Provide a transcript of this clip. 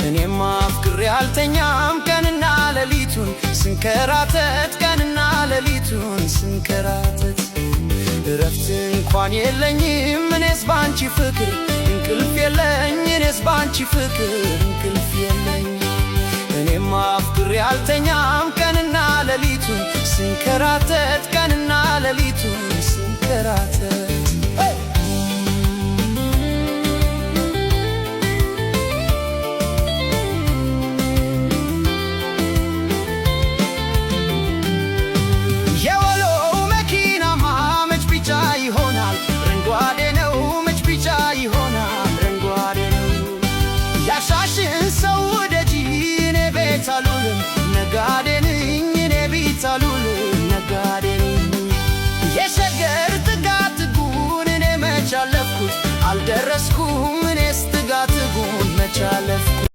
እኔማ አፍቅሬ አልተኛም ቀንና ሌሊቱን ስንከራተት፣ ቀንና ሌሊቱን ስንከራተት። እረፍት እንኳን የለኝም እኔስ ባንቺ ፍቅር፣ እንቅልፍ የለኝ እኔስ ባንቺ ፍቅር እንቅልፍ የለኝ። እኔማ አፍቅሬ አልተኛም ቀንና ሌሊቱን ስንከራተት፣ ቀንና ሌሊቱን ስንከራተት። የወሎው መኪናማ መች ቢጫ ይሆናል፣ አረንጓዴ ነው፣ መች ቢጫ ይሆናል፣ አረንጓዴ ነው። ያሻሽን ሰው ውደጂ፣ እኔ ቤት አልውልም ነጋዴ ነኝ፣ እኔ ቤት አልውልም ነጋዴ ነኝ። የሸገር ጥጋት ጥጉን እኔ መች አለፍኩት፣ አልደረስኩም እኔስ ጥጋት ጥጉን መች አለፍኩት።